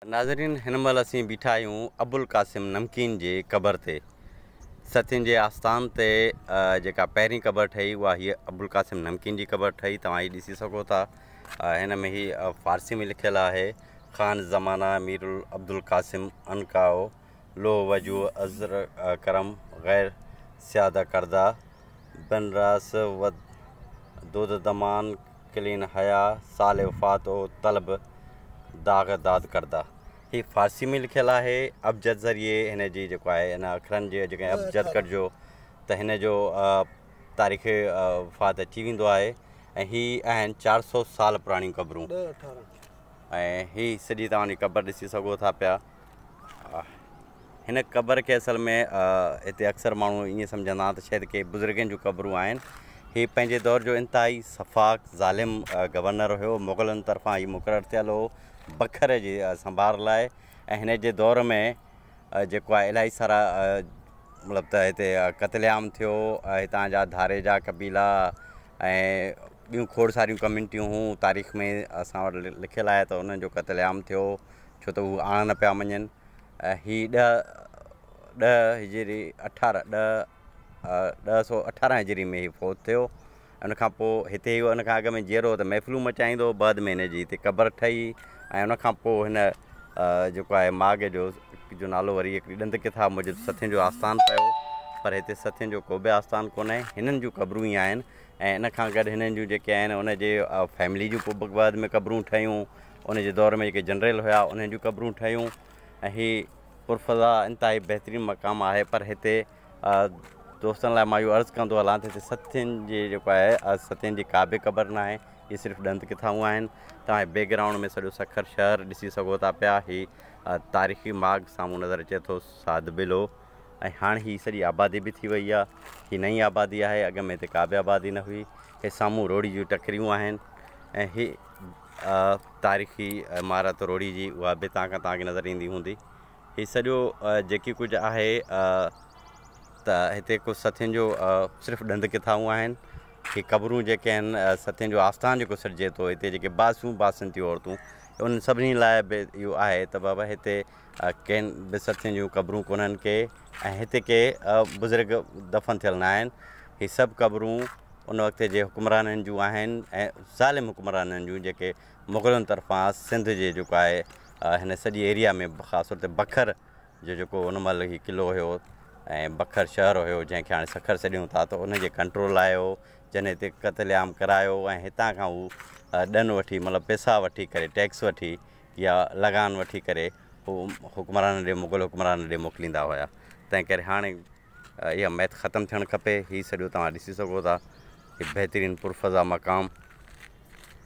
ناظرين هن مهل اسين بيٺا آهيون ابوالقاسم نمڪين جي قبر تي. ستين جي آستان تي جيڪا پهرين قبر ٺهي اها هيء ابوالقاسم نمڪين جي قبر ٺهي. توهان هي ڏسي سگهو ٿا، هن ۾ هي فارسي ۾ لکيل آهي خان زمانه مير عبدالقاسم عنقائو لوح وجوه ازر ڪرم غير سياده ڪرده بن راس و دود دمان ڪلين حيا سال وفات او طلب داغ داد ڪرده. هي فارسي ۾ لکيل آهي. ابجد ذريعي هن جي جيڪو آهي ان اکرن جي جيڪڏهن ابجد ڪڍجو ته هن جو تاريخ وفات اچي ويندو آهي. ۽ هي آهن 400 سال پراڻيون قبرون ۽ هي سڄي توهان جي قبر ڏسي سگهو ٿا پيا. هن قبر کي اصل ۾ هتي اڪثر ماڻهو ائين سمجهندا آهن ته شايد ڪي بزرگن جون قبرون آهن. هي پنهنجي دور جو انتهائي سفاڪ ظالم گورنر هيو. مغلن طرفان هي مقرر ٿيل هو بکر جي سنڀار لاء ۽ هن جي دور ۾ جيڪو آهي الاهي سارا مطلب ته هتي قتل عام ٿيو. هتان جا ڌاريجا قبيلا ۽ ٻيون کوڙ ساريون ڪميونٽيون هيون، تاريخ ۾ اسان وٽ لکيل آهي ته انهن جو قتل عام ٿيو ڇو ته هو آڻ نه پيا مڃن. هي ڏهه ڏهه هجري اٺارهه ڏهه 1018 هجري ۾ هي فوت ٿيو. ان کان پوء هتي هو ان کان اڳ ۾ جيئرو هو ته محفلون مچائيندو هو. بعد ۾ هن جي هتي قبر ٺهي ۽ ان کان پوء هن جيڪو آهي ماڳ جو نالو وري هڪڙي ڏند ڪٿا موجب ستين جو آستان پيو، پر هتي ستين جو ڪو به آستان ڪونهي. هنن جون قبرون ئي آهن ۽ ان کان گڏ هنن جون جيڪي آهن ان جي فيملي جون پوء بعد ۾ قبرون ٺهيون. ان جي دور ۾ جيڪي جنرل هيا انهن جون قبرون ٺهيون ۽ هي پرفضا انتهائي بهترين مقام آهي. پر هتي دوستن لاء مان اهو عرض ڪندو هلان ته هتي ستين جي جيڪو آهي ستين جي ڪا به قبر ناهي، اهي صرف ڏند ڪٿائون آهن. توهان بيڪ گرائونڊ ۾ سڄو سکر شهر ڏسي سگهو ٿا پيا. هي تاريخي ماڳ سامهون نظر اچي ٿو سعد ٻيلو. ۽ هاڻ هي سڄي آبادي به ٿي وئي آهي. هي نئين آبادي آهي، اڳ ۾ هتي ڪا به آبادي نه هئي. هي سامهون روهڙي جون ٽڪريون آهن ۽ هي تاريخي عمارت روهڙي جي اها به هتان کان توهان کي نظر ايندي هوندي. هي سڄو جيڪي ڪجهه آهي ته هتي ڪجهه ستين جو صرف ڏند ڪٿائون آهن. هي قبرون جيڪي آهن ستين جو آستان جيڪو سڏجي ٿو، هتي جيڪي باسون باسن ٿيون عورتون انهن سڀني لاء به اهو آهي ته بابا هتي ڪن به ستين جون قبرون ڪونهن ڪي ۽ هتي ڪي بزرگ دفن ٿيل نه آهن. هي سڀ قبرون ان وقت جي حڪمرانن جون آهن ۽ ظالم حڪمرانن جون جيڪي مغلن طرفان سنڌ جي جيڪو آهي هن سڄي ايريا ۾ خاص طور تي بکر جو جيڪو ان مهل هي قلعو هيو ۽ بکر شهر هيو جنهن کي هاڻي سکر سڏيون ٿا ته ان جي ڪنٽرول لاء هو، جن هتي قتل عام ڪرايو ۽ هتان کان هو ڏن وٺي مطلب پئسا وٺي ڪري ٽيڪس وٺي يا لگان وٺي ڪري هو حڪمرانن ڏي مغل حڪمرانن ڏي موڪليندا هيا. تنهن ڪري هاڻي اها ميٿ ختم ٿيڻ کپي. هي سڄو توهان ڏسي سگهو ٿا هي بهترين پرفضا مقام.